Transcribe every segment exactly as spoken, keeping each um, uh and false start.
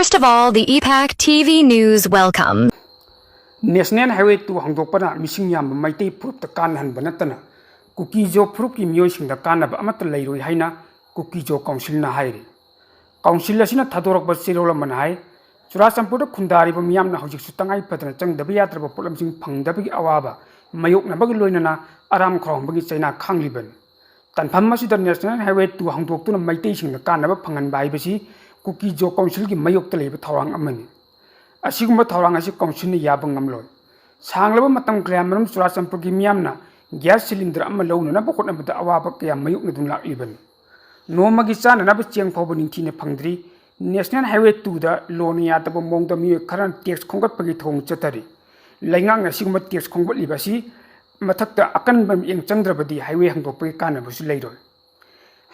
First of all, the E PAC T V News welcome. National Highway two ꯍꯥꯡꯗꯣꯛꯄꯅ ꯃꯤꯁꯤꯡ ꯌꯥꯝꯕ ꯃꯩꯇꯩ ꯐꯨꯔꯨꯞꯇ ꯀꯥꯟꯅꯍꯟꯕ ꯅꯠꯇꯅ ꯀꯨꯀꯤ ꯖꯣ ꯐꯨꯔꯨꯞꯀꯤ ꯃꯤꯑꯣꯏꯁꯤꯡꯗ ꯀꯥꯟꯅꯕ ꯑꯃꯠꯇ ꯂꯩꯔꯣꯏ ꯍꯥꯏꯅ ꯀꯨꯀꯤ ꯖꯣ ꯀꯥꯎꯟꯁꯤꯜꯅ ꯍꯥꯏꯔꯤ꯫ ꯀꯥꯎꯟꯁꯤꯜ ꯑꯁꯤꯅ ꯊꯥꯗꯣꯔꯛꯄ ꯆꯦꯔꯣꯜ ꯑꯃꯅ ꯍꯥꯏ, ꯆꯨꯔꯥꯆꯥꯟꯄꯨꯔꯗ ꯈꯨꯟꯗꯥꯔꯤꯕ ꯃꯤꯌꯥꯝꯅ ꯍꯧꯖꯤꯛꯁꯨ ꯇꯉꯥꯏ ꯐꯗꯅ ꯆꯪꯗꯕ ꯌꯥꯗ꯭ꯔꯕ ꯄꯣꯠꯂꯝꯁꯤꯡ ꯐꯪꯗꯕꯒꯤ ꯑꯋꯥꯕ ꯃꯥꯌꯣꯛꯅꯕꯒ ꯂꯣꯏꯅꯅ ꯑꯔꯥꯝ ꯈꯧꯔꯥꯡꯕꯒꯤ ꯆꯩꯅꯥ ꯈꯥꯡꯂꯤꯕꯅꯤ꯫ ꯇꯥꯟꯐꯝ ꯑꯁꯤꯗ National Highway two ꯍꯥꯡꯗꯣꯛꯇꯨꯅ ꯃꯩꯇꯩꯁꯤꯡꯗ ꯀꯥꯟꯅꯕ ꯐꯪꯍꯟꯕ ꯍꯥꯏꯕꯁꯤ ꯀꯨꯀꯤ ꯖꯣ ꯀꯥꯎꯟꯁꯤꯜꯒꯤ ꯃꯥꯌꯣꯛꯇ ꯂꯩꯕ ꯊꯧꯔꯥꯡ ꯑꯃꯅꯤ꯫ ꯑꯁꯤꯒꯨꯝꯕ ꯊꯧꯔꯥꯡ ꯑꯁꯤ ꯀꯥꯎꯟꯁꯤꯜꯅ ꯌꯥꯕ ꯉꯝꯂꯣꯏ꯫ ꯁꯥꯡꯂꯕ ꯃꯇꯝ ꯀꯌꯥ ꯃꯔꯨꯝ ꯆꯨꯔꯥꯆꯥꯟꯄꯨꯔꯒꯤ ꯃꯤꯌꯥꯝꯅ gas cylinder ꯑꯃ ꯂꯧꯅꯅꯕ ꯍꯣꯠꯅꯕꯗ ꯑꯋꯥꯕ ꯀꯌꯥ ꯃꯥꯌꯣꯛꯅꯗꯨꯅ ꯂꯥꯛꯂꯤꯕꯅꯤ꯫ ꯅꯣꯡꯃꯒꯤ ꯆꯥꯅꯅꯕ ꯆꯦꯡ ꯐꯥꯎꯕ ꯅꯤꯡꯊꯤꯅ ꯐꯪꯗ꯭ꯔꯤ꯫ National Highway two ꯗ ꯂꯣꯅ ꯌꯥꯗꯕ ꯃꯑꯣꯡꯗ ꯃꯤꯑꯣꯏ ꯈꯔꯅ tax ꯈꯣꯝꯒꯠꯄꯒꯤ ꯊꯧꯑꯣꯡ ꯆꯠꯊꯔꯤ꯫ ꯂꯩꯉꯥꯛꯅ ꯑꯁꯤꯒꯨꯝꯕ tax ꯈꯣꯝꯒꯠꯂꯤꯕ ꯑꯁꯤ ꯃꯊꯛꯇ ꯑꯀꯟꯕ ꯃꯤꯠꯌꯦꯡ ꯆꯪꯗ꯭ꯔꯕꯗꯤ highway ꯍꯥꯡꯗꯣꯛꯄꯒꯤ ꯀꯥꯟꯅꯕꯁꯨ ꯂꯩꯔꯣꯏ꯫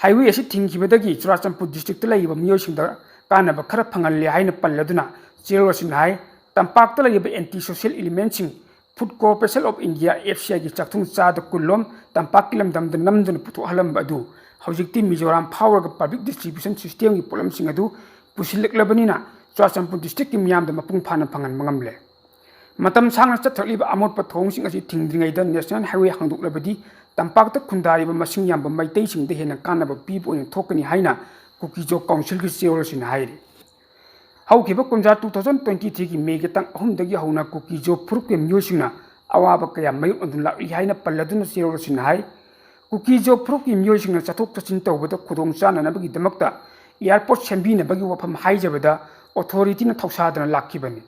Highway ꯑꯁꯤ ꯊꯤꯡꯈꯤꯕꯗꯒꯤ ꯆꯨꯔꯥꯆꯥꯟꯄꯨꯔ district ꯇ ꯂꯩꯔꯤꯕ ꯃꯤꯑꯣꯏꯁꯤꯡꯗ ꯀꯥꯟꯅꯕ ꯈꯔ ꯐꯪꯍꯜꯂꯦ ꯍꯥꯏꯅ ꯄꯜꯂꯗꯨꯅ ꯆꯦꯔꯣꯜ ꯑꯁꯤꯅ ꯍꯥꯏ, ꯇꯝꯄꯥꯛꯇ ꯂꯩꯔꯤꯕ anti social element ꯁꯤꯡ Food Corporation of India, F C I ꯒꯤ ꯆꯥꯛꯊꯨꯡ ꯆꯥꯗ ꯀꯨꯟꯂꯣꯝ ꯇꯝꯄꯥꯛꯀꯤ ꯂꯝꯗꯝꯗ ꯅꯝꯗꯨꯅ ꯄꯨꯊꯣꯛꯍꯜꯂꯝꯕ ꯑꯗꯨ ꯍꯧꯖꯤꯛꯇꯤ ꯃꯤꯖꯣꯔꯥꯝ ꯐꯥꯎꯔꯒ public distribution system ꯒꯤ ꯄꯣꯠꯂꯝꯁꯤꯡ ꯑꯗꯨ ꯄꯨꯁꯤꯜꯂꯛꯂꯕꯅꯤꯅ ꯆꯨꯔꯥꯆꯥꯟꯄꯨꯔ district ꯀꯤ ꯃꯤꯌꯥꯝꯗ ꯃꯄꯨꯡ ꯐꯥꯅ ꯐꯪꯍꯟꯕ ꯉꯝꯂꯦ꯫ ꯃꯇꯝ ꯁꯥꯡꯅ ꯆꯠꯊꯔꯛꯂꯤꯕ ꯑꯃꯣꯠꯄ ꯊꯧꯑꯣꯡꯁꯤꯡ ꯑꯁꯤ ꯊꯤꯡꯗ꯭ꯔꯤꯉꯩꯗ National Highway ꯍꯥꯡꯗꯣꯛꯂꯕꯗꯤ ꯇꯝꯄꯥꯛꯇ ꯈꯨꯟꯗꯥꯔꯤꯕ ꯃꯁꯤꯡ ꯌꯥꯝꯕ ꯃꯩꯇꯩꯁꯤꯡꯗ ꯍꯦꯟꯅ ꯀꯥꯟꯅꯕ ꯄꯤꯕ ꯑꯣꯏꯅ ꯊꯣꯛꯀꯅꯤ ꯍꯥꯏꯅ ꯀꯨꯀꯤ ꯖꯣ ꯀꯥꯎꯟꯁꯤꯜꯒꯤ ꯆꯦꯔꯣꯜ ꯑꯁꯤꯅ ꯍꯥꯏꯔꯤ꯫ ꯍꯧꯈꯤꯕ ꯀꯨꯝꯖꯥ two thousand twenty three ꯒꯤ May ꯒꯤ ꯇꯥꯡ ꯑꯍꯨꯝꯗꯒꯤ ꯍꯧꯅ ꯀꯨꯀꯤ ꯖꯣ ꯐꯨꯔꯨꯞꯀꯤ ꯃꯤꯑꯣꯏꯁꯤꯡꯅ ꯑꯋꯥꯕ ꯀꯌꯥ ꯃꯥꯌꯣꯛꯅꯗꯨꯅ ꯂꯥꯛꯂꯤ ꯍꯥꯏꯅ ꯄꯜꯂꯗꯨꯅ ꯆꯦꯔꯣꯜ ꯑꯁꯤꯅ ꯍꯥꯏ, ꯀꯨꯀꯤ ꯖꯣ ꯐꯨꯔꯨꯞꯀꯤ ꯃꯤꯑꯣꯏꯁꯤꯡꯅ ꯆꯠꯊꯣꯛ ꯆꯠꯁꯤꯟ ꯇꯧꯕꯗ ꯈꯨꯗꯣꯡ ꯆꯥꯅꯅꯕꯒꯤꯗꯃꯛꯇ airport ꯁꯦꯝꯕꯤꯅꯕꯒꯤ ꯋꯥꯐꯝ ꯍꯥꯏꯖꯕꯗ authority ꯅ ꯊꯧꯁꯥꯗꯅ ꯂꯥꯛꯈꯤꯕꯅꯤ꯫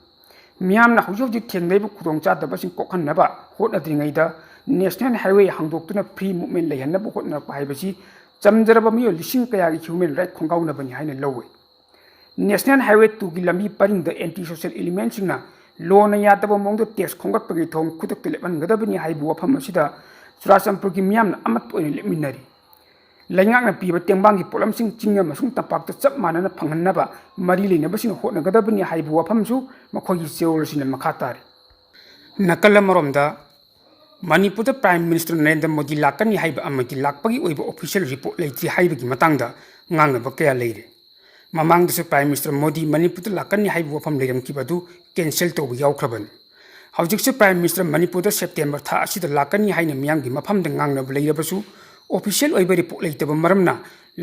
ꯃꯤꯌꯥꯝꯅ ꯍꯧꯖꯤꯛ ꯍꯧꯖꯤꯛ ꯊꯦꯡꯅꯔꯤꯕ ꯈꯨꯗꯣꯡꯆꯥꯗꯕꯁꯤꯡ ꯀꯣꯛꯍꯟꯅꯕ ꯍꯣꯠꯅꯗ꯭ꯔꯤꯉꯩꯗ National Highway ꯍꯥꯡꯗꯣꯛꯇꯨꯅ free movement ꯂꯩꯍꯟꯅꯕ ꯍꯣꯠꯅꯔꯛꯄ ꯍꯥꯏꯕꯁꯤ ꯆꯝꯖꯔꯕ ꯃꯤꯑꯣꯏ ꯂꯤꯁꯤꯡ ꯀꯌꯥꯒꯤ human right ꯈꯣꯡꯒꯥꯎꯅꯕꯅꯤ ꯍꯥꯏꯅ ꯂꯧꯏ꯫ National Highway two ꯒꯤ ꯂꯝꯕꯤ ꯄꯔꯤꯡꯗ anti social element ꯁꯤꯡꯅ ꯂꯣꯅ ꯌꯥꯗꯕ ꯃꯑꯣꯡꯗ tax ꯈꯣꯝꯒꯠꯄꯒꯤ ꯊꯧꯑꯣꯡ ꯈꯨꯗꯛꯇ ꯂꯦꯞꯍꯟꯒꯗꯕꯅꯤ ꯍꯥꯏꯕ ꯋꯥꯐꯝ ꯑꯁꯤꯗ ꯆꯨꯔꯥꯆꯥꯟꯄꯨꯔꯒꯤ ꯃꯤꯌꯥꯝꯅ ꯑꯃꯠꯇ ꯑꯣꯏꯅ ꯂꯦꯞꯃꯤꯟꯅꯔꯤ꯫ ꯂꯩꯉꯥꯛꯅ ꯄꯤꯕ ꯇꯦꯡꯕꯥꯡꯒꯤ ꯄꯣꯠꯂꯝꯁꯤꯡ ꯆꯤꯡ ꯑꯃꯁꯨꯡ ꯇꯝꯄꯥꯛꯇ ꯆꯞ ꯃꯥꯟꯅꯅ ꯐꯪꯍꯟꯅꯕ ꯃꯔꯤ ꯂꯩꯅꯕꯁꯤꯡꯅ ꯍꯣꯠꯅꯒꯗꯕꯅꯤ ꯍꯥꯏꯕ ꯋꯥꯐꯝꯁꯨ ꯃꯈꯣꯏꯒꯤ ꯆꯦꯔꯣꯜ ꯑꯁꯤꯅ ꯃꯈꯥ ꯇꯥꯔꯤ꯫ ꯅꯥꯀꯜ ꯑꯃꯔꯣꯝꯗ, ꯃꯅꯤꯄꯨꯔꯗ Prime Minister ꯅꯔꯦꯟꯗ꯭ꯔ ꯃꯣꯗꯤ ꯂꯥꯛꯀꯅꯤ ꯍꯥꯏꯕ ꯑꯃꯗꯤ ꯂꯥꯛꯄꯒꯤ ꯑꯣꯏꯕ official report ꯂꯩꯇ꯭ꯔꯤ ꯍꯥꯏꯕꯒꯤ ꯃꯇꯥꯡꯗ ꯉꯥꯡꯅꯕ ꯀꯌꯥ ꯂꯩꯔꯤ꯫ ꯃꯃꯥꯡꯗꯁꯨ Prime Minister ꯃꯣꯗꯤ ꯃꯅꯤꯄꯨꯔꯗ ꯂꯥꯛꯀꯅꯤ ꯍꯥꯏꯕ ꯋꯥꯐꯝ ꯂꯩꯔꯝꯈꯤꯕ ꯑꯗꯨ cancel ꯇꯧꯕ ꯌꯥꯎꯈ꯭ꯔꯕꯅꯤ꯫ ꯍꯧꯖꯤꯛꯁꯨ Prime Minister ꯃꯅꯤꯄꯨꯔꯗ September ꯊꯥ ꯑꯁꯤꯗ ꯂꯥꯛꯀꯅꯤ ꯍꯥꯏꯅ ꯃꯤꯌꯥꯝꯒꯤ ꯃꯐꯝꯗ ꯉꯥꯡꯅꯕ ꯂꯩꯔꯕꯁꯨ, official ꯑꯣꯏꯕ report ꯂꯩꯇꯕ ꯃꯔꯝꯅ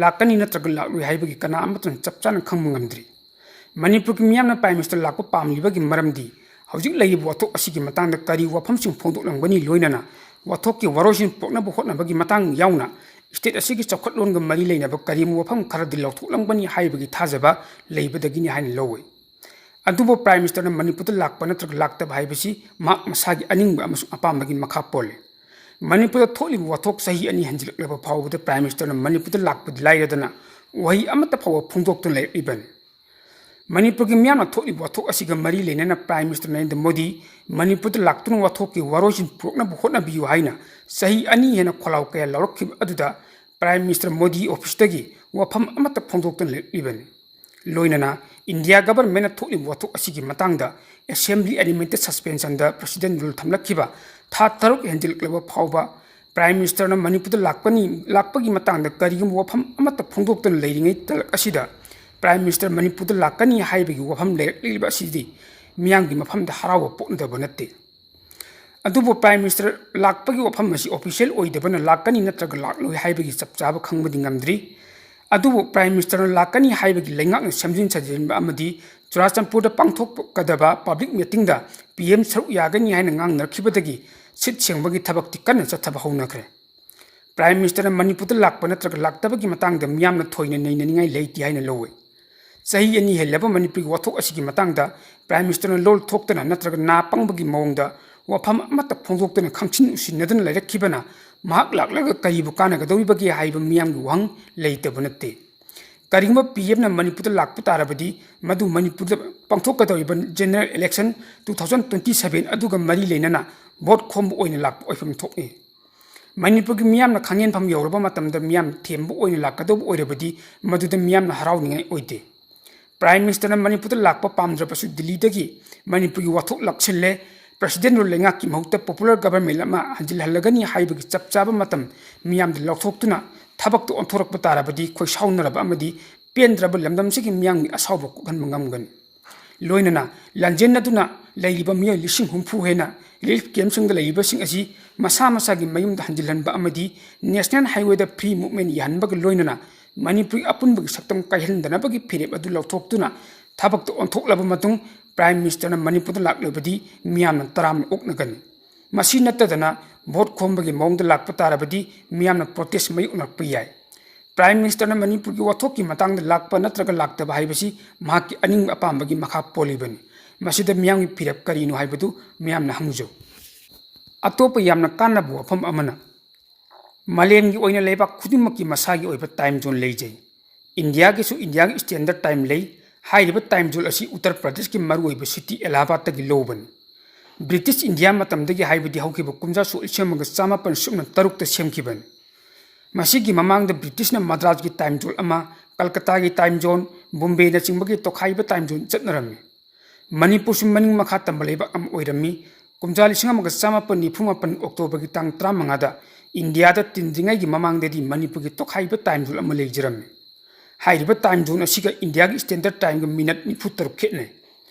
ꯂꯥꯛꯀꯅꯤ ꯅꯠꯇ꯭ꯔꯒ ꯂꯥꯛꯂꯣꯏ ꯍꯥꯏꯕꯒꯤ ꯀꯅꯥ ꯑꯃꯠꯇꯅ ꯆꯞ ꯆꯥꯅ ꯈꯪꯕ ꯉꯝꯗ꯭ꯔꯤ꯫ ꯃꯅꯤꯄꯨꯔꯒꯤ ꯃꯤꯌꯥꯝꯅ Prime Minister ꯂꯥꯛꯄ ꯄꯥꯝꯂꯤꯕꯒꯤ ꯃꯔꯝꯗꯤ ꯍꯧꯖꯤꯛ ꯂꯩꯔꯤꯕ ꯋꯥꯊꯣꯛ ꯑꯁꯤꯒꯤ ꯃꯇꯥꯡꯗ ꯀꯔꯤ ꯋꯥꯐꯝꯁꯤꯡ ꯐꯣꯡꯗꯣꯛꯂꯝꯒꯅꯤ, ꯂꯣꯏꯅꯅ ꯋꯥꯊꯣꯛꯀꯤ ꯋꯥꯔꯣꯏꯁꯤꯟ ꯄꯨꯔꯛꯅꯕ ꯍꯣꯠꯅꯕꯒꯤ ꯃꯇꯥꯡ ꯌꯥꯎꯅ state ꯑꯁꯤꯒꯤ ꯆꯥꯎꯈꯠꯂꯣꯟꯒ ꯃꯔꯤ ꯂꯩꯅꯕ ꯀꯔꯤꯒꯨꯝꯕ ꯋꯥꯐꯝ ꯈꯔꯗꯤ ꯂꯧꯊꯣꯛꯂꯝꯒꯅꯤ ꯍꯥꯏꯕꯒꯤ ꯊꯥꯖꯕ ꯂꯩꯕꯗꯒꯤꯅꯤ ꯍꯥꯏꯅ ꯂꯧꯏ꯫ ꯑꯗꯨꯕꯨ Prime Ministerꯅ ꯃꯅꯤꯄꯨꯔꯗ ꯂꯥꯛꯄ ꯅꯠꯇ꯭ꯔꯒ ꯂꯥꯛꯇꯕ ꯍꯥꯏꯕꯁꯤ ꯃꯍꯥꯛ ꯃꯁꯥꯒꯤ ꯑꯅꯤꯡꯕ ꯑꯃꯁꯨꯡ ꯑꯄꯥꯝꯕꯒꯤ ꯃꯈꯥ ꯄꯣꯜꯂꯤ꯫ ꯃꯅꯤꯄꯨꯔꯗ ꯊꯣꯛꯂꯤꯕ ꯋꯥꯊꯣꯛ ꯆꯍꯤ ꯑꯅꯤ ꯍꯦꯟꯖꯤꯜꯂꯛꯂꯕ ꯐꯥꯎꯕꯗ Prime Ministerꯅ ꯃꯅꯤꯄꯨꯔꯗ ꯂꯥꯛꯄꯗꯤ ꯂꯥꯏꯔꯗꯅ ꯋꯥꯍꯩ ꯑꯃꯠꯇ ꯐꯥꯎꯕ ꯐꯣꯡꯗꯣꯛꯇꯨꯅ ꯂꯩꯔꯛꯂꯤꯕꯅꯤ꯫ ꯃꯅꯤꯄꯨꯔꯒꯤ ꯃꯤꯌꯥꯝꯅ ꯊꯣꯛꯂꯤꯕ ꯋꯥꯊꯣꯛ ꯑꯁꯤꯒ ꯃꯔꯤ ꯂꯩꯅꯅ Prime Minister ꯅꯔꯦꯟꯗ꯭ꯔ ꯃꯣꯗꯤ ꯃꯅꯤꯄꯨꯔꯗ ꯂꯥꯛꯇꯨꯅ ꯋꯥꯊꯣꯛꯀꯤ ꯋꯥꯔꯣꯏꯁꯤꯟ ꯄꯨꯔꯛꯅꯕ ꯍꯣꯠꯅꯕꯤꯌꯨ ꯍꯥꯏꯅ ꯆꯍꯤ ꯑꯅꯤ ꯍꯦꯟꯅ ꯈꯣꯜꯂꯥꯎ ꯀꯌꯥ ꯂꯥꯎꯔꯛꯈꯤꯕ ꯑꯗꯨꯗ Prime Minister ꯃꯣꯗꯤ officeꯇꯒꯤ ꯋꯥꯐꯝ ꯑꯃꯠꯇ ꯐꯣꯡꯗꯣꯛꯇꯨꯅ ꯂꯩꯔꯛꯂꯤꯕꯅꯤ꯫ ꯂꯣꯏꯅꯅ India governmentꯅ ꯊꯣꯛꯂꯤꯕ ꯋꯥꯊꯣꯛ ꯑꯁꯤꯒꯤ ꯃꯇꯥꯡꯗ Assembly Animated Suspensionꯗ President rule ꯊꯝꯂꯛꯈꯤꯕ ꯊꯥ ꯇꯔꯨꯛ ꯍꯦꯟꯖꯤꯜꯂꯛꯂꯕ ꯐꯥꯎꯕ Prime Ministerꯅ ꯃꯅꯤꯄꯨꯔꯗ ꯂꯥꯛꯄꯅꯤ, ꯂꯥꯛꯄꯒꯤ ꯃꯇꯥꯡꯗ ꯀꯔꯤꯒꯨꯝꯕ ꯋꯥꯐꯝ ꯑꯃꯠꯇ ꯐꯣꯡꯗꯣꯛꯇꯅ ꯂꯩꯔꯤꯉꯩ ꯇꯥꯂꯛ ꯑꯁꯤꯗ Prime Minister ꯃꯅꯤꯄꯨꯔꯗ ꯂꯥꯛꯀꯅꯤ ꯍꯥꯏꯕꯒꯤ ꯋꯥꯐꯝ ꯂꯩꯔꯛꯂꯤꯕ ꯑꯁꯤꯗꯤ ꯃꯤꯌꯥꯝꯒꯤ ꯃꯐꯝꯗ ꯍꯔꯥꯎꯕ ꯄꯣꯛꯅꯗꯕ ꯅꯠꯇꯦ꯫ ꯑꯗꯨꯕꯨ Prime Minister ꯂꯥꯛꯄꯒꯤ ꯋꯥꯐꯝ ꯑꯁꯤ official ꯑꯣꯏꯗꯕꯅ ꯂꯥꯛꯀꯅꯤ ꯅꯠꯇ꯭ꯔꯒ ꯂꯥꯛꯂꯣꯏ ꯍꯥꯏꯕꯒꯤ ꯆꯞ ꯆꯥꯕ ꯈꯪꯕꯗꯤ ꯉꯝꯗ꯭ꯔꯤ꯫ ꯑꯗꯨꯕꯨ Prime Ministerꯅ ꯂꯥꯛꯀꯅꯤ ꯍꯥꯏꯕꯒꯤ ꯂꯩꯉꯥꯛꯅ ꯁꯦꯝꯖꯤꯟ ꯁꯥꯖꯤꯟꯕ ꯑꯃꯗꯤ ꯆꯨꯔꯥꯆꯥꯟꯄꯨꯔꯗ ꯄꯥꯡꯊꯣꯛꯀꯗꯕ public meetingꯗ PM ꯁꯔꯨꯛ ꯌꯥꯒꯅꯤ ꯍꯥꯏꯅ ꯉꯥꯡꯅꯔꯛꯈꯤꯕꯗꯒꯤ ꯁꯤꯠ ꯁꯦꯡꯕꯒꯤ ꯊꯕꯛꯇꯤ ꯀꯟꯅ ꯆꯠꯊꯕ ꯍꯧꯅꯈ꯭ꯔꯦ꯫ Prime Ministerꯅ ꯃꯅꯤꯄꯨꯔꯗ ꯂꯥꯛꯄ ꯅꯠꯇ꯭ꯔꯒ ꯂꯥꯛꯇꯕꯒꯤ ꯃꯇꯥꯡꯗ ꯃꯤꯌꯥꯝꯅ ꯊꯣꯏꯅ ꯅꯩꯅꯅꯤꯡꯉꯥꯏ ꯂꯩꯇꯦ ꯍꯥꯏꯅ ꯂꯧꯏ꯫ ꯆꯍꯤ ꯑꯅꯤ ꯍꯦꯜꯂꯕ ꯃꯅꯤꯄꯨꯔꯒꯤ ꯋꯥꯊꯣꯛ ꯑꯁꯤꯒꯤ ꯃꯇꯥꯡꯗ Prime Ministerꯅ ꯂꯣꯜ ꯊꯣꯛꯇꯅ ꯅꯠꯇ꯭ꯔꯒ ꯅꯥ ꯄꯪꯕꯒꯤ ꯃꯑꯣꯡꯗ ꯋꯥꯐꯝ ꯑꯃꯠꯇ ꯐꯣꯡꯗꯣꯛꯇꯅ ꯈꯪꯁꯤꯟ ꯎꯁꯤꯟꯅꯗꯨꯅ ꯂꯩꯔꯛꯈꯤꯕꯅ ꯃꯍꯥꯛ ꯂꯥꯛꯂꯒ ꯀꯔꯤꯕꯨ ꯀꯥꯟꯅꯒꯗꯧꯔꯤꯕꯒꯦ ꯍꯥꯏꯕ ꯃꯤꯌꯥꯝꯒꯤ ꯋꯥꯍꯪ ꯂꯩꯇꯕ ꯅꯠꯇꯦ꯫ ꯀꯔꯤꯒꯨꯝꯕ PMꯅ ꯃꯅꯤꯄꯨꯔꯗ ꯂꯥꯛꯄ ꯇꯥꯔꯕꯗꯤ ꯃꯗꯨ ꯃꯅꯤꯄꯨꯔꯗ ꯄꯥꯡꯊꯣꯛꯀꯗꯧꯔꯤꯕ general election two thousand twenty seven ꯑꯗꯨꯒ ꯃꯔꯤ ꯂꯩꯅꯅ vote ꯈꯣꯝꯕ ꯑꯣꯏꯅ ꯂꯥꯛꯄ ꯑꯣꯏꯐꯝ ꯊꯣꯛꯏ꯫ ꯃꯅꯤꯄꯨꯔꯒꯤ ꯃꯤꯌꯥꯝꯅ ꯈꯪꯍꯦꯟꯐꯝ ꯌꯧꯔꯕ ꯃꯇꯝꯗ ꯃꯤꯌꯥꯝ ꯊꯦꯝꯕ ꯑꯣꯏꯅ ꯂꯥꯛꯀꯗꯧꯕ ꯑꯣꯏꯔꯕꯗꯤ ꯃꯗꯨꯗ ꯃꯤꯌꯥꯝꯅ ꯍꯔꯥꯎꯅꯤꯡꯉꯥꯏ ꯑꯣꯏꯗꯦ꯫ Prime Ministerꯅ ꯃꯅꯤꯄꯨꯔꯗ ꯂꯥꯛꯄ ꯄꯥꯝꯗ꯭ꯔꯕꯁꯨ ꯗꯤꯜꯂꯤꯗꯒꯤ ꯃꯅꯤꯄꯨꯔꯒꯤ ꯋꯥꯊꯣꯛ ꯂꯥꯛꯁꯤꯜꯂꯦ, President rule ꯂꯩꯉꯥꯛꯀꯤ ꯃꯍꯨꯠꯇ popular government ꯑꯃ ꯍꯟꯖꯤꯜꯍꯜꯂꯒꯅꯤ ꯍꯥꯏꯕꯒꯤ ꯆꯞ ꯆꯥꯕ ꯃꯇꯝ ꯃꯤꯌꯥꯝꯗ ꯂꯥꯎꯊꯣꯛꯇꯨꯅ ꯊꯕꯛꯇ ꯑꯣꯟꯊꯣꯔꯛꯄ ꯇꯥꯔꯕꯗꯤ ꯈꯣꯏꯁꯥꯎꯅꯔꯕ ꯑꯃꯗꯤ ꯄꯦꯟꯗ꯭ꯔꯕ ꯂꯝꯗꯝꯁꯤꯒꯤ ꯃꯤꯌꯥꯝꯒꯤ ꯑꯁꯥꯎꯕ ꯀꯣꯛꯍꯟꯕ ꯉꯝꯒꯅꯤ꯫ ꯂꯣꯏꯅꯅ ꯂꯥꯟꯖꯦꯟꯅꯗꯨꯅ ꯂꯩꯔꯤꯕ ꯃꯤꯑꯣꯏ ꯂꯤꯁꯤꯡ ꯍꯨꯝꯐꯨ ꯍꯦꯟꯅ relief campꯁꯤꯡꯗ ꯂꯩꯔꯤꯕꯁꯤꯡ ꯑꯁꯤ ꯃꯁꯥ ꯃꯁꯥꯒꯤ ꯃꯌꯨꯝꯗ ꯍꯟꯖꯤꯜꯍꯟꯕ ꯑꯃꯗꯤ National Highwayꯗ free movement ꯌꯥꯍꯟꯕꯒ ꯂꯣꯏꯅꯅ ꯃꯅꯤꯄꯨꯔꯒꯤ ꯑꯄꯨꯟꯕꯒꯤ ꯁꯛꯇꯝ ꯀꯥꯏꯍꯟꯗꯅꯕꯒꯤ ꯐꯤꯔꯦꯞ ꯑꯗꯨ ꯂꯧꯊꯣꯛꯇꯨꯅ ꯊꯕꯛꯇ ꯑꯣꯟꯊꯣꯛꯂꯕ ꯃꯇꯨꯡ Prime Ministerꯅ ꯃꯅꯤꯄꯨꯔꯗ ꯂꯥꯛꯂꯕꯗꯤ ꯃꯤꯌꯥꯝꯅ ꯇꯔꯥꯝꯅ ꯑꯣꯛꯅꯒꯅꯤ꯫ ꯃꯁꯤ ꯅꯠꯇꯗꯅ vote ꯈꯣꯝꯕꯒꯤ ꯃꯑꯣꯡꯗ ꯂꯥꯛꯄ ꯇꯥꯔꯕꯗꯤ ꯃꯤꯌꯥꯝꯅ protest ꯃꯥꯌꯣꯛꯅꯔꯛꯄ ꯌꯥꯏ꯫ Prime Ministerꯅ ꯃꯅꯤꯄꯨꯔꯒꯤ ꯋꯥꯊꯣꯛꯀꯤ ꯃꯇꯥꯡꯗ ꯂꯥꯛꯄ ꯅꯠꯇ꯭ꯔꯒ ꯂꯥꯛꯇꯕ ꯍꯥꯏꯕꯁꯤ ꯃꯍꯥꯛꯀꯤ ꯑꯅꯤꯡꯕ ꯑꯄꯥꯝꯕꯒꯤ ꯃꯈꯥ ꯄꯣꯜꯂꯤꯕꯅꯤ꯫ ꯃꯁꯤꯗ ꯃꯤꯌꯥꯝꯒꯤ ꯐꯤꯔꯦꯞ ꯀꯔꯤꯅꯣ ꯍꯥꯏꯕꯗꯨ ꯃꯤꯌꯥꯝꯅ ꯍꯪꯖꯧ꯫ ꯑꯇꯣꯞꯄ ꯌꯥꯝꯅ ꯀꯥꯟꯅꯕ ꯋꯥꯐꯝ ꯑꯃꯅ, ꯃꯥꯂꯦꯝꯒꯤ ꯑꯣꯏꯅ ꯂꯩꯕꯥꯛ ꯈꯨꯗꯤꯡꯃꯛꯀꯤ ꯃꯁꯥꯒꯤ ꯑꯣꯏꯕ time zone ꯂꯩꯖꯩ꯫ ꯏꯟꯗꯤꯌꯥꯒꯤꯁꯨ ꯏꯟꯗꯤꯌꯥꯒꯤ standard time ꯂꯩ꯫ ꯍꯥꯏꯔꯤꯕ time zone ꯑꯁꯤ ꯎꯠꯇꯔ ꯄ꯭ꯔꯗꯦꯁꯀꯤ ꯃꯔꯨꯑꯣꯏꯕ city ꯑꯦꯂꯥꯍꯥꯕꯥꯗꯇꯒꯤ ꯂꯧꯕꯅꯤ꯫ ꯕ꯭ꯔꯤꯇꯤꯁ ꯏꯟꯗꯤꯌꯥ ꯃꯇꯝꯗꯒꯤ, ꯍꯥꯏꯕꯗꯤ ꯍꯧꯈꯤꯕ ꯀꯨꯝꯖꯥ ꯁꯣꯛ ꯂꯤꯁꯤꯡ ꯑꯃꯒ ꯆꯥꯃꯥꯄꯟ ꯁꯨꯞꯅ ꯇꯔꯨꯛꯇ ꯁꯦꯝꯈꯤꯕꯅꯤ꯫ ꯃꯁꯤꯒꯤ ꯃꯃꯥꯡꯗ ꯕ꯭ꯔꯤꯇꯤꯁꯅ ꯃꯗ꯭ꯔꯥꯁꯀꯤ time zone ꯑꯃ, ꯀꯜꯀꯇꯥꯒꯤ time zone, ꯕꯣꯝꯕꯦꯅꯆꯤꯡꯕꯒꯤ ꯇꯣꯈꯥꯏꯕ time zone ꯆꯠꯅꯔꯝꯃꯤ꯫ ꯃꯅꯤꯄꯨꯔꯁꯨ ꯃꯅꯤꯡ ꯃꯈꯥ ꯇꯝꯕ ꯂꯩꯕꯥꯛ ꯑꯃ ꯑꯣꯏꯔꯝꯃꯤ꯫ ꯀꯨꯝꯖꯥ ꯂꯤꯁꯤꯡ ꯑꯃꯒ ꯆꯥꯃꯥꯄꯟ ꯅꯤꯐꯨ ꯃꯥꯄꯟ Octoberꯒꯤ ꯇꯥꯡ ꯇꯔꯥꯃꯉꯥꯗ ꯏꯟꯗꯤꯌꯥꯗ ꯇꯤꯟꯗ꯭ꯔꯤꯉꯩꯒꯤ ꯃꯃꯥꯡꯗꯗꯤ ꯃꯅꯤꯄꯨꯔꯒꯤ ꯇꯣꯈꯥꯏꯕ time zone ꯑꯃ ꯂꯩꯖꯔꯝꯃꯤ꯫ ꯍꯥꯏꯔꯤꯕ time zone ꯑꯁꯤꯒ ꯏꯟꯗꯤꯌꯥꯒꯤ standard timeꯒ minute ꯅꯤꯐꯨ ꯇꯔꯨꯛ ꯈꯦꯠꯅꯩ꯫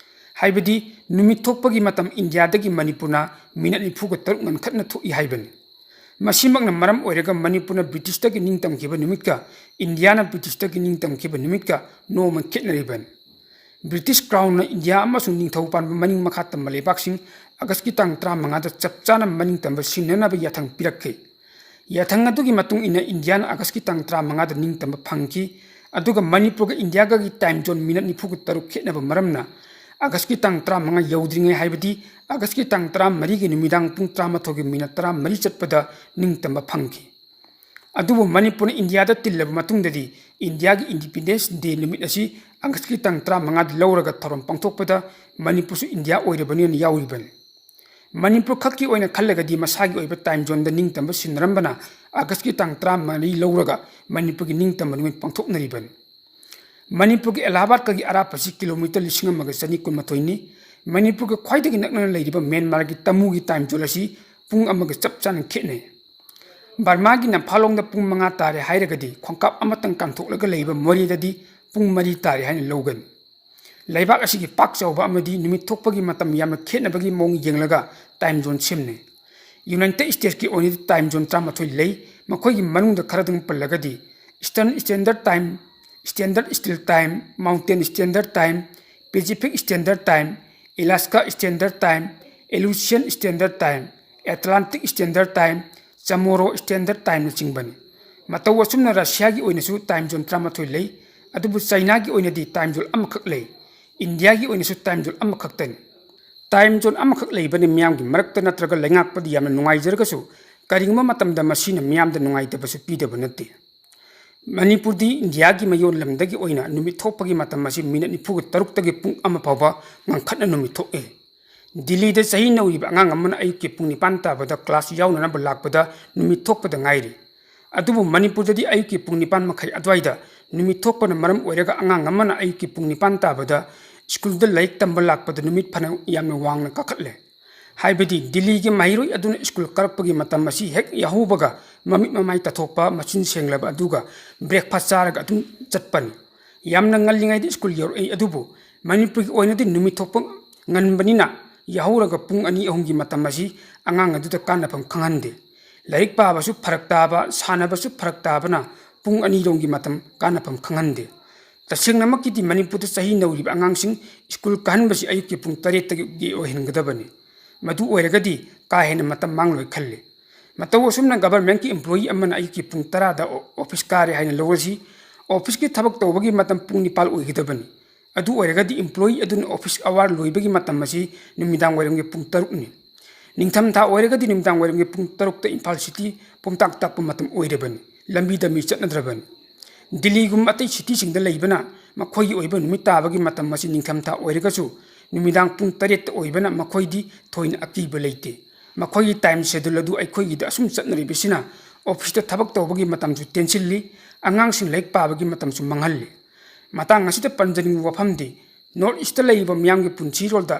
ꯍꯥꯏꯕꯗꯤ ꯅꯨꯃꯤꯠ ꯊꯣꯛꯄꯒꯤ ꯃꯇꯝ ꯏꯟꯗꯤꯌꯥꯗꯒꯤ ꯃꯅꯤꯄꯨꯔꯅ minute ꯅꯤꯐꯨꯒ ꯇꯔꯨꯛ ꯉꯟꯈꯠꯅ ꯊꯣꯛꯏ ꯍꯥꯏꯕꯅꯤ꯫ ꯃꯁꯤꯃꯛꯅ ꯃꯔꯝ ꯑꯣꯏꯔꯒ ꯃꯅꯤꯄꯨꯔꯅ ꯕ꯭ꯔꯤꯇꯤꯁꯇꯒꯤ ꯅꯤꯡꯇꯝꯈꯤꯕ ꯅꯨꯃꯤꯠꯀ ꯏꯟꯗꯤꯌꯥꯅ ꯕ꯭ꯔꯤꯇꯤꯁꯇꯒꯤ ꯅꯤꯡꯇꯝꯈꯤꯕ ꯅꯨꯃꯤꯠꯀ ꯅꯣꯡꯃ ꯈꯦꯠꯅꯔꯤꯕꯅꯤ꯫ ꯕ꯭ꯔꯤꯇꯤꯁ Crownꯅ ꯏꯟꯗꯤꯌꯥ ꯑꯃꯁꯨꯡ ꯅꯤꯡꯊꯧ ꯄꯥꯟꯕ ꯃꯅꯤꯡ ꯃꯈꯥ ꯇꯝꯕ ꯂꯩꯕꯥꯛꯁꯤꯡ ꯑꯥꯒꯁꯀꯤ ꯇꯥꯡ ꯇꯔꯥꯃꯉꯥꯗ ꯆꯞ ꯆꯥꯅ ꯃꯅꯤꯡꯇꯝꯕ ꯁꯤꯟꯅꯅꯕ ꯌꯥꯊꯪ ꯄꯤꯔꯛꯈꯤ꯫ ꯌꯥꯊꯪ ꯑꯗꯨꯒꯤ ꯃꯇꯨꯡ ꯏꯟꯅ ꯏꯟꯗꯤꯌꯥꯅ ꯑꯥꯒꯁꯀꯤ ꯇꯥꯡ ꯇꯔꯥꯃꯉꯥꯗ ꯅꯤꯡꯇꯝꯕ ꯐꯪꯈꯤ, ꯑꯗꯨꯒ ꯃꯅꯤꯄꯨꯔꯒ ꯏꯟꯗꯤꯌꯥꯒꯒꯤ time zone minute ꯅꯤꯐꯨꯒ ꯇꯔꯨꯛ ꯈꯦꯠꯅꯕ ꯃꯔꯝꯅ ꯑꯥꯒꯁꯀꯤ ꯇꯥꯡ ꯇꯔꯥꯃꯉꯥ ꯌꯧꯗ꯭ꯔꯤꯉꯩ, ꯍꯥꯏꯕꯗꯤ ꯑꯥꯒꯁꯀꯤ ꯇꯥꯡ ꯇꯔꯥꯃꯔꯤꯒꯤ ꯅꯨꯃꯤꯗꯥꯡ ꯄꯨꯡ ꯇꯔꯥꯃꯥꯊꯣꯏꯒꯤ minute ꯇꯔꯥꯃꯔꯤ ꯆꯠꯄꯗ ꯅꯤꯡꯇꯝꯕ ꯐꯪꯈꯤ꯫ ꯑꯗꯨꯕꯨ ꯃꯅꯤꯄꯨꯔꯅ ꯏꯟꯗꯤꯌꯥꯗ ꯇꯤꯜꯂꯕ ꯃꯇꯨꯡꯗꯗꯤ ꯏꯟꯗꯤꯌꯥꯒꯤ Independence Day ꯅꯨꯃꯤꯠ ꯑꯁꯤ ꯑꯥꯒꯁꯀꯤ ꯇꯥꯡ ꯇꯔꯥꯃꯉꯥꯗ ꯂꯧꯔꯒ ꯊꯧꯔꯝ ꯄꯥꯡꯊꯣꯛꯄꯗ ꯃꯅꯤꯄꯨꯔꯁꯨ ꯏꯟꯗꯤꯌꯥ ꯑꯣꯏꯔꯕꯅꯤꯅ ꯌꯥꯎꯔꯤꯕꯅꯤ꯫ ꯃꯅꯤꯄꯨꯔ ꯈꯛꯀꯤ ꯑꯣꯏꯅ ꯈꯜꯂꯒꯗꯤ ꯃꯁꯥꯒꯤ ꯑꯣꯏꯕ time zoneꯗ ꯅꯤꯡꯇꯝꯕ ꯁꯤꯟꯅꯔꯝꯕꯅ ꯑꯥꯒꯁꯀꯤ ꯇꯥꯡ ꯇꯔꯥꯃꯔꯤ ꯂꯧꯔꯒ ꯃꯅꯤꯄꯨꯔꯒꯤ ꯅꯤꯡꯇꯝꯕ ꯅꯨꯃꯤꯠ ꯄꯥꯡꯊꯣꯛꯅꯔꯤꯕꯅꯤ꯫ ꯃꯅꯤꯄꯨꯔꯒꯤ ꯑꯦꯂꯥꯍꯥꯕꯥꯗꯀꯒꯤ ꯑꯔꯥꯞꯄꯁꯤ kilometre ꯂꯤꯁꯤꯡ ꯑꯃꯒ ꯆꯅꯤ ꯀꯨꯟꯃꯥꯊꯣꯏꯅꯤ꯫ ꯃꯅꯤꯄꯨꯔꯒ ꯈ꯭ꯋꯥꯏꯗꯒꯤ ꯅꯛꯅꯅ ꯂꯩꯔꯤꯕ ꯃ꯭ꯌꯥꯟꯃꯥꯔꯒꯤ ꯇꯃꯨꯒꯤ time zone ꯑꯁꯤ ꯄꯨꯡ ꯑꯃꯒ ꯆꯞ ꯆꯥꯅ ꯈꯦꯠꯅꯩ꯫ ꯕꯔꯃꯥꯒꯤ ꯅꯝꯐꯥꯂꯣꯡꯗ ꯄꯨꯡ ꯃꯉꯥ ꯇꯥꯔꯦ ꯍꯥꯏꯔꯒꯗꯤ ꯈꯣꯡꯀꯥꯞ ꯑꯃꯇꯪ ꯀꯥꯟꯊꯣꯛꯂꯒ ꯂꯩꯕ ꯃꯣꯔꯦꯗꯗꯤ ꯄꯨꯡ ꯃꯔꯤ ꯇꯥꯔꯦ ꯍꯥꯏꯅ ꯂꯧꯒꯅꯤ꯫ ꯂꯩꯕꯥꯛ ꯑꯁꯤꯒꯤ ꯄꯥꯛ ꯆꯥꯎꯕ ꯑꯃꯗꯤ ꯅꯨꯃꯤꯠ ꯊꯣꯛꯄꯒꯤ ꯃꯇꯝ ꯌꯥꯝꯅ ꯈꯦꯠꯅꯕꯒꯤ ꯃꯑꯣꯡ ꯌꯦꯡꯂꯒ time zone ꯁꯦꯝꯅꯩ꯫ United Statesꯀꯤ ꯑꯣꯏꯅꯗꯤ time zone ꯇꯔꯥꯃꯥꯊꯣꯏ ꯂꯩ꯫ ꯃꯈꯣꯏꯒꯤ ꯃꯅꯨꯡꯗ ꯈꯔꯗꯪ ꯄꯜꯂꯒꯗꯤ Eastern Standard Time, Standard Still Time, Mountain Standard Time, Pacific Standard Time, Alaska Standard Time, Aleutian Standard Time, Atlantic Standard Time, Chamorro Standard Timeꯅꯆꯤꯡꯕꯅꯤ꯫ ꯃꯇꯧ ꯑꯁꯨꯝꯅ ꯔꯁꯤꯌꯥꯒꯤ ꯑꯣꯏꯅꯁꯨ time zone ꯇꯔꯥꯃꯥꯊꯣꯏ ꯂꯩ꯫ ꯑꯗꯨꯕꯨ ꯆꯥꯏꯅꯥꯒꯤ ꯑꯣꯏꯅꯗꯤ time zone ꯑꯃꯈꯛ ꯂꯩ꯫ ꯏꯟꯗꯤꯌꯥꯒꯤ ꯑꯣꯏꯅꯁꯨ time zone ꯑꯃꯈꯛꯇꯅꯤ꯫ Time zone ꯑꯃꯈꯛ ꯂꯩꯕꯅ ꯃꯤꯌꯥꯝꯒꯤ ꯃꯔꯛꯇ ꯅꯠꯇ꯭ꯔꯒ ꯂꯩꯉꯥꯛꯄꯗ ꯌꯥꯝꯅ ꯅꯨꯡꯉꯥꯏꯖꯔꯒꯁꯨ, ꯀꯔꯤꯒꯨꯝꯕ ꯃꯇꯝꯗ ꯃꯁꯤꯅ ꯃꯤꯌꯥꯝꯗ ꯅꯨꯡꯉꯥꯏꯇꯕꯁꯨ ꯄꯤꯗꯕ ꯅꯠꯇꯦ꯫ ꯃꯅꯤꯄꯨꯔꯗꯤ ꯏꯟꯗꯤꯌꯥꯒꯤ ꯃꯌꯣꯜ ꯂꯝꯗꯒꯤ ꯑꯣꯏꯅ ꯅꯨꯃꯤꯠ ꯊꯣꯛꯄꯒꯤ ꯃꯇꯝ ꯑꯁꯤ minute ꯅꯤꯐꯨꯒ ꯇꯔꯨꯛꯇꯒꯤ ꯄꯨꯡ ꯑꯃ ꯐꯥꯎꯕ ꯉꯟꯈꯠꯅ ꯅꯨꯃꯤꯠ ꯊꯣꯛꯏ꯫ ꯗꯤꯜꯂꯤꯗ ꯆꯍꯤ ꯅꯧꯔꯤꯕ ꯑꯉꯥꯡ ꯑꯃꯅ ꯑꯌꯨꯛꯀꯤ ꯄꯨꯡ ꯅꯤꯄꯥꯟ ꯇꯥꯕꯗ class ꯌꯥꯎꯅꯅꯕ ꯂꯥꯛꯄꯗ ꯅꯨꯃꯤꯠ ꯊꯣꯛꯄꯗ ꯉꯥꯏꯔꯤ꯫ ꯑꯗꯨꯕꯨ ꯃꯅꯤꯄꯨꯔꯗꯗꯤ ꯑꯌꯨꯛꯀꯤ ꯄꯨꯡ ꯅꯤꯄꯥꯟ ꯃꯈꯥꯏ ꯑꯗꯨꯋꯥꯏꯗ ꯅꯨꯃꯤꯠ ꯊꯣꯛꯄꯅ ꯃꯔꯝ ꯑꯣꯏꯔꯒ ꯑꯉꯥꯡ ꯑꯃꯅ ꯑꯌꯨꯛꯀꯤ ꯄꯨꯡ ꯅꯤꯄꯥꯟ ꯇꯥꯕꯗ ꯁ꯭ꯀꯨꯜꯗ ꯂꯥꯏꯔꯤꯛ ꯇꯝꯕ ꯂꯥꯛꯄꯗ ꯅꯨꯃꯤꯠ ꯐꯅ ꯌꯥꯝꯅ ꯋꯥꯡꯅ ꯀꯥꯈꯠꯂꯦ꯫ ꯍꯥꯏꯕꯗꯤ ꯗꯤꯜꯂꯤꯒꯤ ꯃꯍꯩꯔꯣꯏ ꯑꯗꯨꯅ ꯁ꯭ꯀꯨꯜ ꯀꯥꯔꯛꯄꯒꯤ ꯃꯇꯝ ꯑꯁꯤ ꯍꯦꯛ ꯌꯥꯍꯧꯕꯒ ꯃꯃꯤꯠ ꯃꯃꯥꯏ ꯇꯥꯊꯣꯛꯄ, ꯃꯆꯤꯟ ꯁꯦꯡꯂꯕ, ꯑꯗꯨꯒ breakfast ꯆꯥꯔꯒ ꯑꯗꯨꯝ ꯆꯠꯄꯅꯤ꯫ ꯌꯥꯝꯅ ꯉꯜꯂꯤꯉꯩꯗ ꯁ꯭ꯀꯨꯜ ꯌꯧꯔꯛꯏ, ꯑꯗꯨꯕꯨ ꯃꯅꯤꯄꯨꯔꯒꯤ ꯑꯣꯏꯅꯗꯤ ꯅꯨꯃꯤꯠ ꯊꯣꯛꯄ ꯉꯟꯕꯅꯤꯅ ꯌꯥꯍꯧꯔꯒ ꯄꯨꯡ ꯑꯅꯤ ꯑꯍꯨꯝꯒꯤ ꯃꯇꯝ ꯑꯁꯤ ꯑꯉꯥꯡ ꯑꯗꯨꯗ ꯀꯥꯟꯅꯐꯝ ꯈꯪꯍꯟꯗꯦ꯫ ꯂꯥꯏꯔꯤꯛ ꯄꯥꯕꯁꯨ ꯐꯔꯛ ꯇꯥꯕ, ꯁꯥꯟꯅꯕꯁꯨ ꯐꯔꯛ ꯇꯥꯕꯅ ꯄꯨꯡ ꯑꯅꯤꯔꯣꯝꯒꯤ ꯃꯇꯝ ꯀꯥꯟꯅꯐꯝ ꯈꯪꯍꯟꯗꯦ꯫ ꯇꯁꯦꯡꯅꯃꯛꯀꯤꯗꯤ ꯃꯅꯤꯄꯨꯔꯗ ꯆꯍꯤ ꯅꯧꯔꯤꯕ ꯑꯉꯥꯡꯁꯤꯡ ꯁ꯭ꯀꯨꯜ ꯀꯥꯍꯟꯕꯁꯤ ꯑꯌꯨꯛꯀꯤ ꯄꯨꯡ ꯇꯔꯦꯠꯇꯒꯤ ꯑꯣꯏꯍꯟꯒꯗꯕꯅꯤ꯫ ꯃꯗꯨ ꯑꯣꯏꯔꯒꯗꯤ ꯀꯥ ꯍꯦꯟꯅ ꯃꯇꯝ ꯃꯥꯡꯂꯣꯏ ꯈꯜꯂꯤ꯫ ꯃꯇꯧ ꯑꯁꯨꯝꯅ governmentꯀꯤ employee ꯑꯃꯅ ꯑꯌꯨꯛꯀꯤ ꯄꯨꯡ ꯇꯔꯥꯗ ꯑꯣ-, office ꯀꯥꯔꯦ ꯍꯥꯏꯅ ꯂꯧꯔꯁꯤ꯫ Officeꯀꯤ ꯊꯕꯛ ꯇꯧꯕꯒꯤ ꯃꯇꯝ ꯄꯨꯡ ꯅꯤꯄꯥꯜ ꯑꯣꯏꯒꯗꯕꯅꯤ꯫ ꯑꯗꯨ ꯑꯣꯏꯔꯒꯗꯤ employee ꯑꯗꯨꯅ office hour ꯂꯣꯏꯕꯒꯤ ꯃꯇꯝ ꯑꯁꯤ ꯅꯨꯃꯤꯗꯥꯡ ꯋꯥꯏꯔꯝꯒꯤ ꯄꯨꯡ ꯇꯔꯨꯛꯅꯤ꯫ ꯅꯤꯡꯊꯝꯊꯥ ꯑꯣꯏꯔꯒꯗꯤ ꯅꯨꯃꯤꯗꯥꯡ ꯋꯥꯏꯔꯝꯒꯤ ꯄꯨꯡ ꯇꯔꯨꯛꯇ ꯏꯝꯐꯥꯜ city ꯄꯨꯝꯇꯥꯛ ꯇꯥꯛꯄ ꯃꯇꯝ ꯑꯣꯏꯔꯕꯅꯤ꯫ ꯂꯝꯕꯤꯗ ꯃꯤ ꯆꯠꯅꯗ꯭ꯔꯕꯅꯤ꯫ ꯗꯤꯜꯂꯤꯒꯨꯝꯕ ꯑꯇꯩ cityꯁꯤꯡꯗ ꯂꯩꯕꯅ ꯃꯈꯣꯏꯒꯤ ꯑꯣꯏꯕ ꯅꯨꯃꯤꯠ ꯇꯥꯕꯒꯤ ꯃꯇꯝ ꯑꯁꯤ ꯅꯤꯡꯊꯝꯊꯥ ꯑꯣꯏꯔꯒꯁꯨ ꯅꯨꯃꯤꯗꯥꯡ ꯄꯨꯡ ꯇꯔꯦꯠꯇ ꯑꯣꯏꯕꯅ ꯃꯈꯣꯏꯗꯤ ꯊꯣꯏꯅ ꯑꯀꯤꯕ ꯂꯩꯇꯦ꯫ ꯃꯈꯣꯏꯒꯤ time schedule ꯑꯗꯨ ꯑꯩꯈꯣꯏꯒꯤꯗ ꯑꯁꯨꯝ ꯆꯠꯅꯔꯤꯕꯁꯤꯅ officeꯇ ꯊꯕꯛ ꯇꯧꯕꯒꯤ ꯃꯇꯝꯁꯨ ꯇꯦꯟꯁꯤꯜꯂꯤ, ꯑꯉꯥꯡꯁꯤꯡ ꯂꯥꯏꯔꯤꯛ ꯄꯥꯕꯒꯤ ꯃꯇꯝꯁꯨ ꯃꯥꯡꯍꯜꯂꯤ꯫ ꯃꯇꯥꯡ ꯑꯁꯤꯗ ꯄꯟꯖꯅꯤꯡꯕ ꯋꯥꯐꯝꯗꯤ, North Eastꯇ ꯂꯩꯔꯤꯕ ꯃꯤꯌꯥꯝꯒꯤ ꯄꯨꯟꯁꯤꯔꯣꯜꯗ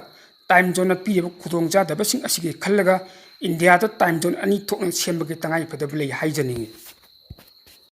time zoneꯅ ꯄꯤꯔꯤꯕ ꯈꯨꯗꯣꯡꯆꯥꯗꯕꯁꯤꯡ ꯑꯁꯤꯒꯤ ꯈꯜꯂꯒ ꯏꯟꯗꯤꯌꯥꯗ time zone ꯑꯅꯤ ꯊꯣꯛꯅ ꯁꯦꯝꯕꯒꯤ ꯇꯉꯥꯏ ꯐꯗꯕ ꯂꯩ ꯍꯥꯏꯖꯅꯤꯡꯏ꯫